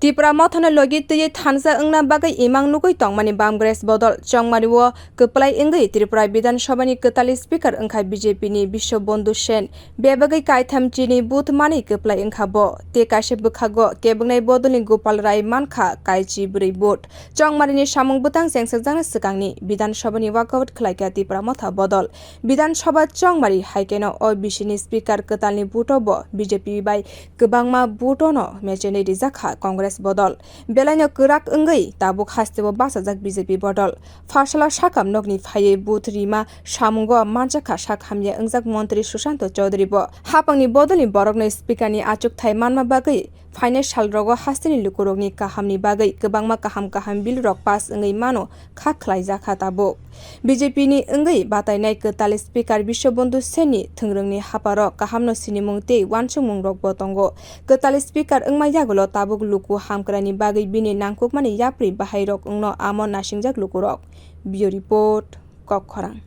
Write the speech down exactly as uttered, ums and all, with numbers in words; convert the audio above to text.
Tipra Mothano logi twiwi thansa wngna bagwi imang nugwi tongmani Bamgres bodol Chongmario kwplai wngwi Tripura Bidhan Sabhani kwtal speaker wngkha B J P ni Biswabandhu Sen. Bebagwi kaitham chini booth manwi kwplai wngkha bo, tei kaisa bwkhago kebwngnai bodolni Gopal Rai mankha kaichi bwrwi booth. Chongmarini samung bwtang chengsakjakna swkangni Bidhan Sabhani walkout khlaikha Tipra Motha bodol. Bidhan Sabha Chongmari haikeno o bisini speaker kwtalni booth-o bo B J P bai kwbangma booth-o no mechenwi rijakha Congress bodol. Belaino kwrak wngwi tabuk hasteo bachajak B J P bodol. Pharsala sakam nokni phaiwi booth rima samungo manjakha sak hamya wngjak montri Sushanto Chaudhary bo. Hapangni bodolni borokno speaker ni achukthai manma bagwi phainai salrogo hasteni lukurokni kahamni bagwi kwbangma kaham kaham bill rok pass wngwi mano kha khlaijakha tabuk. B J P ni wngwi batainai kwtal speaker Biswabandhu Sen ni thwngrwngni hapharo kahamno sinimung tei uansukmung rokbo tongo. Kwtal speaker wngma yagulo tabuk luku hamkrai ni bagwi bini nangkukmani yapri bahai rok wngno amo nasingjak lukurok. Bureau Report, Kokkhorang.